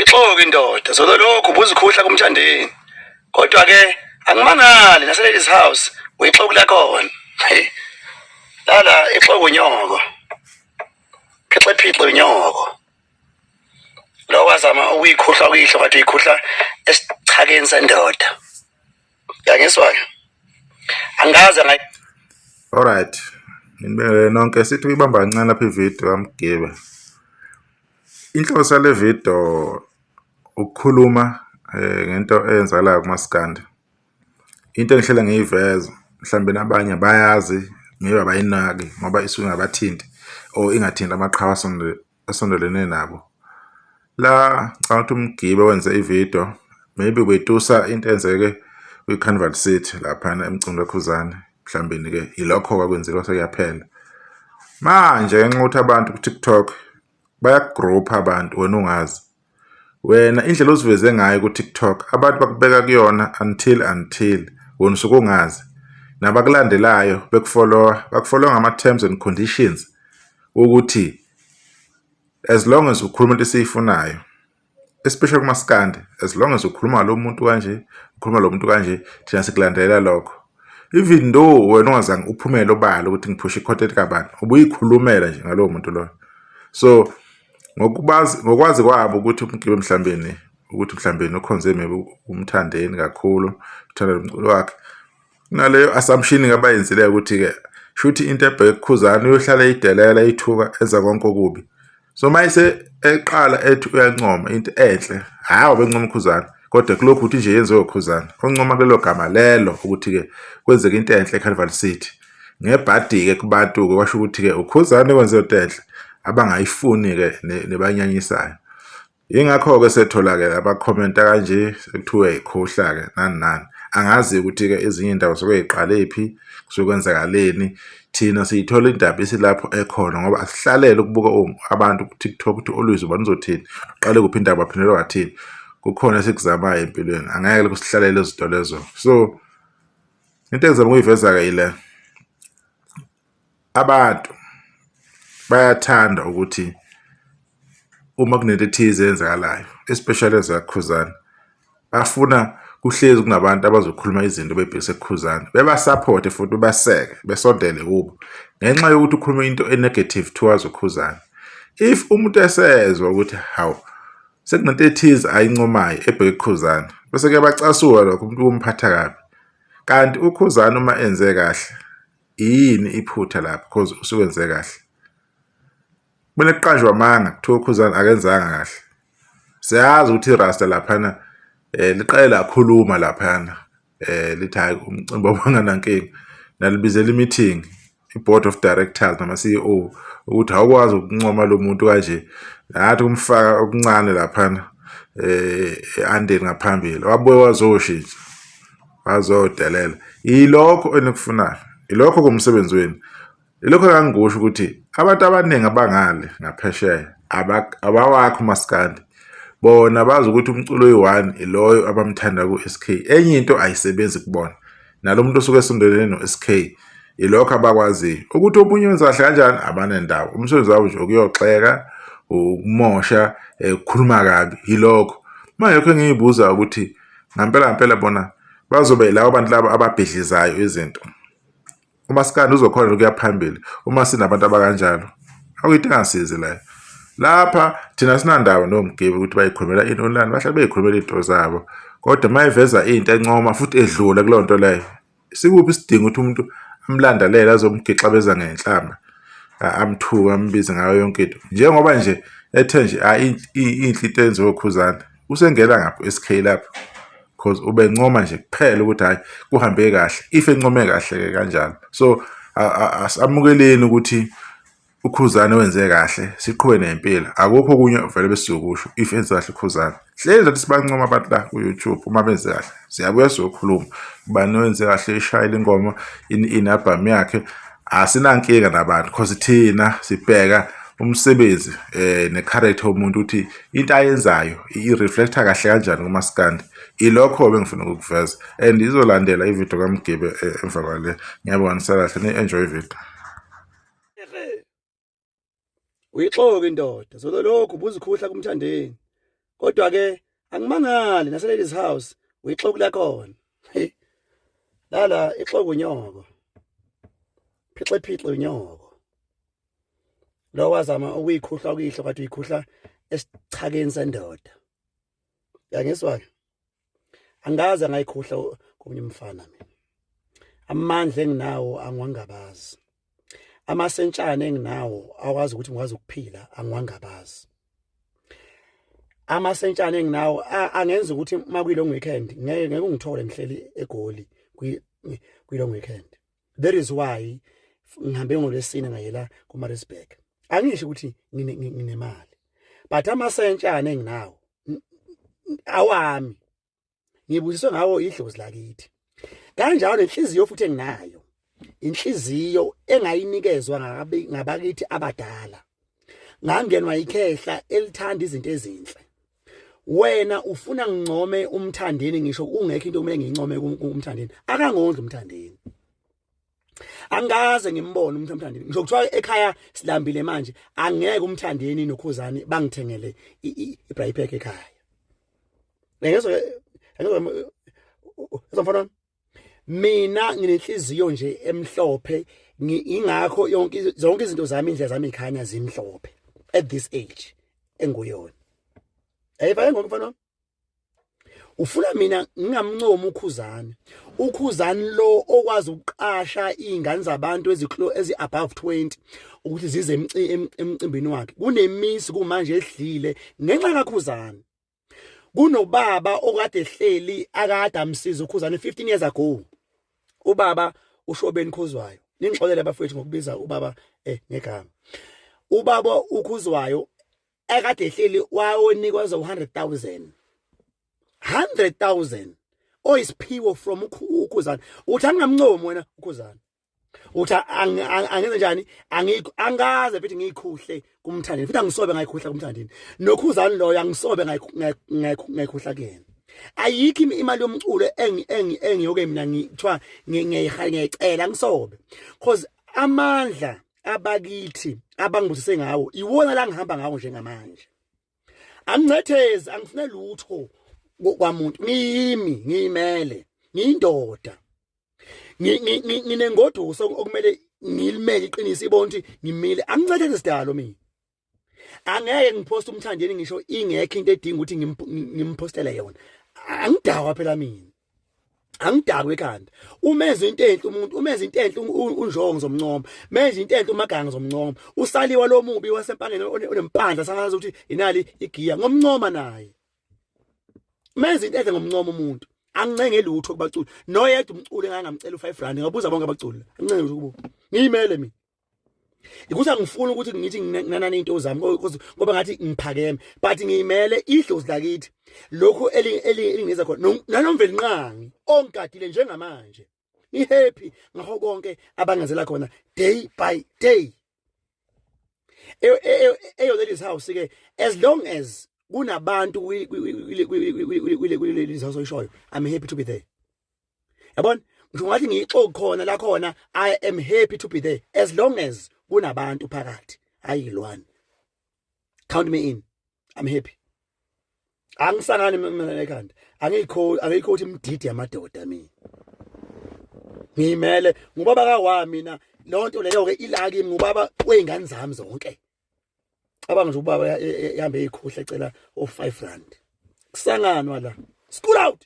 Uyixoki indoda, zolo lokhu ubuzikhuhla kumthandeni. Kodwa ke angimangali nase ladies house uyixoki lakhona. Hey. Lala ixoki unyoko. Phixe phixe unyoko. Lo wazama ukuyikhuhla kuyihlo ngathi uyikhuhla esichakeni sendoda. Yangizwa ke. Angaze ngayi Alright. Nginibingelele nonke, sithi uyibamba kancane lapha ividiyo kaMgibe. Inhloso yale video ukukhuluma ngento eyenzakalayo kumaskandi. Into engihlele ngiyiveza mhlawumbe nabanye abayazi, maybe abayinaki ngoba isuke ingabathinti or ingathinti amaqhawe asondelene nabo. La ngicabanga ukuthi uMgibe wenze ividiyo, maybe ubetusa into eyenzeke kwi-Carnival City laphana emcimbini kaKhuzani. Mhlawumbe-ke yilokho-ke akwenzile sekuyaphela. Manje ngenxa yokuthi abantu ku-TikTok bayakugrupha abantu wena ungazi. Wena indlela oziveze ngayo ku-TikTok abantu bakubeka kuyona until wena usuke ungazi. Nabakulandelayo bekufollowa, bakufollowa ngama-terms and conditions ukuthi as long as ukhuluma into esiyifunayo, especially kumaskandi, as long as ukhuluma ngalo muntu kanje, ukhuluma lo muntu kanje, thina sikulandelela lokho. Even though wena ungazange uphumele obala ukuthi ngiphusha i-content kabani, ubuyikhulumela nje ngalowo muntu loyo. So ngokubazi, ngokwazi kwabo ukuthi uMgibe mhlawumbe ukuthi mhlawumbe ukhonze maybe uMthandeni kakhulu, uthanda umculo wakhe. Kunaleyo assumption abayenzileyo ukuthi-ke shuthi into ebheke kuKhuzani uyohlala eyidelela, eyithuka, enza konke okubi. So mayese eqala ethi uyancoma into enhle, hhayi ubencoma uKhuzani, kodwa kulokhu ukuthi nje yenziwe uKhuzani. Uncoma kulelo gama lelo ukuthi-ke kwenzeke into enhle eCarnival City. Ngebhadi-ke kubantu-ke kwasho ukuthi-ke uKhuzani wenze into enhle abangayifuni-ke nebanyanyisayo. Yingakho-ke sethola-ke abakhomenta kanje sekuthiwa uyayikhuhla-ke nani nani. Angazi ukuthi-ke ezinye iy'ndawo suke y'qalephi, kusuke kwenzakaleni. Thina siyithola indaba isilapho ekhona ngoba asihlalele ukubuka abantu ku-TikTok ukuthi always ubani uzothini, uqale kuphi indaba waphendula wathini. Kukhona esikuzamayo empilweni, angeke kusihlalele izinto lezo. So into engizama ukuyiveza-ke ile, abantu bayathanda ukuthi uma kunento ethize eyenzakalayo, especially ezikaKhuzani, bafuna kuhlezi kunabantu abazokhuluma izinto bebhekise kuKhuzani, bebasaphote futhi bebaseke, besondele kubo ngenxa yokuthi ukhuluma into e-negative towards uKhuzani. If umuntu esezwa ukuthi hawu, sekunento ethize ayincomayo ebheke kuKhuzani, bese kuyabacasula lokho, umuntu kumphatha kabi. Kanti uKhuzani uma enze kahle, yini iphutha lapho? Because usuke enze kahle. Kumele kuqanjwe amanga kuthiwa uKhuzani akenzanga kahle. Siyazi ukuthi iRasta laphana liqale lakhuluma laphana, lithi hhayi umcimbi awubanga nankinga. Nalibizela i-meeting, i-board of directors nama-CEO ukuthi awukwazi ukuncoma lo muntu kanje. Nathi ukumfaka okuncane laphana e-andeni ngaphambili, wabuye wazoshintsha, wazodelela. Yilokho enikufunayo, ilokho kuwumsebenzi wenu. Ilokho engangikusho ukuthi abantu abaningi abangale ngaphesheya abawakhi umaskandi. Bona bazi ukuthi umculo oyi-one iloyo abamthanda ku-SK. Enye into ayisebenzi kubona. Nalo muntu osuke esondelene no-SK ilokho abakwaziyo. Ukuthi omunye wenza kahle kanjani abanendawo. Umsebenzi wabo nje ukuyoxeka, ukumosha, ukukhuluma kabi, yilokho. Manje lokho engiyibuza ukuthi ngampela ngampela bona bazobe labo bantu laba ababhidlizayo izinto. Umaskandi uzokhona ukuya phambili uma sinabantu abakanjalo. Akuyinto engasizi leyo. Lapha thina sinandawo noMgibe ukuthi bayikhulumela ini online, bahlale beyikhulumela iy'nto zabo. Kodwa uma eveza into encoma futhi edlula kuleyo nto leyo, sikuphi isidingo ukuthi umuntu amlandalele azomgixabeza ngenhlamba, amthuke, ambize ngayo yonke into. Njengoba nje ethe nje hhayi inhle into eyenziwe uKhuzani, usengena ngaphi u-S_K lapho cause ubencoma nje kuphela ukuthi hhayi kuhambe kahle, if encome kahle-ke kanjalo. So asamukeleni ukuthi uKhuzani wenze kahle, siqhube nempilo. Akukho okunye vele besizokusho if enze kahle uKhuzani. Hlezi nathi sibancoma abantu la ku-YouTube uma benze kahle, siyabuya sizokhuluma. Ubani owenze kahle ishayile ingoma ini ini album yakhe, asinankinga nabantu cause thina sibheka umsebenzi ne-character yomuntu ukuthi into ayenzayo i-reflect-a kahle kanjani kumaskandi. Ilokho bengifuna ukukuveza and izolandela ividiyo kaMgibe emva kwale. Ngiyabonga nisalahle, ni-enjoy ividiyo. Uyixoki indoda, zolo lokhu ubuzikhuhla kumthandeni. Kodwa ke angimangali nase ladies house uyixoku lakhona. Lala ixoku unyoko. Phixe phixe unyoko. Lo wazama ukuyikhuhla kuyihlo kade uyikhuhla esichakeni sendoda. Yangizwa ke. Angaze ngayikhuhla komunye umfana mina. Amandla enginawo angiwangabazi. Amasentshana enginawo akwazi ukuthi ngikwazi ukuphila angiwangabazi. Amasentshana enginawo angenza ukuthi uma kuyi long weekend ngeke ngeke ungithole ngihleli eGoli kwi long weekend. That is why ngihambe ngolwesine ngayela kuMaritzburg. Angisho ukuthi nginemali. But amasentshana enginawo awami ngibusiswe ngawo idlozi lakithi. Kanjalo nenhliziyo futhi enginayo. Inhliziyo engayinikezwa ngabakithi abadala. Ngangenwa ikhehla elithanda izinto ezinhle. Wena ufuna ngincome umthandeni ngisho kungekho into okumele ngiyincome kumthandeni. Akangondli umthandeni. Angikaze ngimbone umuntu umthandeni. Ngisho kuthiwa ekhaya silambile manje angeke umthandeni nokhuzani bangithengele i-braai pack ekhaya. Ngezwe ngezwe mfana wami. Mina nginenhliziyo nje emhlophe ingakho yonke zonke izinto zami indlela zami ikhanya zimhlophe at this age enguyona. Ayivaye ngoku mfana wami. Ufuna mina ngingamncomi uKhuzani. UKhuzani lo okwazi ukuqasha izingane zabantu eziklo ezi above 20 ukuthi zize emcimbini wakhe. Kunemisi kumanje edlile ngenxa kaKhuzani. Kunobaba okade ehleli akade amsiza uKhuzani 15 years ago. Ubaba uShobeni Khuzwayo. Ningixolele bafowethu ngokubiza ubaba ngegama. Ubaba uKhuzwayo ekade ehleli wayonikwa 100,000 100,000 oyisiphiwo from uKhuzani uthi angingamncomi wena uKhuzani uthi angenze njani angikho angaze futhi ngiyikhuhle kumthandeni futhi angisobe ngayikhuhla kumthandeni nokhuzani loyo angisobe ngayikhuhla kuyena ayikho imali yomculo engi engi engiyoke mina ngithiwa ngiyayicela ngisobe cause amandla abakithi abangibusise ngawo iwona la ngihamba ngawo njengamanje angincethezi angifune lutho kwamuntu ngiyimi ngiyimele ngiyindoda nginengoduso okumele ngilimele iqiniso ibona ukuthi ngimile angincethezi sidalo mina angeke ngiphoste umthandeni ngisho ingekho into edinga ukuthi ngimphostele yona angidakwa phela mina angidakwe ekhanda umenza into enhle umuntu umenza into enhle unjongo ngizomncoma menza into enhle umaganga ngizomncoma usaliwa lomubi wasempangeni onempandla sangazi ukuthi inali igiya ngomncoma naye menza into enhle ngomncoma umuntu angincenge lutho kubaculi noyedwa umculi engangamcela u5 rand ngabuza bonke abaculi angincenge lutho kubo ngiyimele mina Ikuthi angifuni ukuthi ngithi nginanana into zami ngoba ngathi ngiphakeme but ngiyimele idlozi lakithi lokhu elinginikeza khona nanomvelinqangi ongigadile njengamanje ngihappy ngakho konke abangenzela khona day by day eyo ladies house ke as long as kunabantu kule ladies house oyishoyo I'm happy to be there yabona ngisho ngathi ngiyixoki khona la khona I am happy to be there as long as kunabantu phakathi ayilwani count me in I'm happy angisangani mina ekhanda angikho angikho ukuthi imdidi yamadoda mina ngiyimele ngubaba kawa mina lonto leyo ke ila kimi ngubaba wezingane zami zonke cabanga nje ubaba ehambe eyikhuhla ecela o5 rand kusanganwa la school out.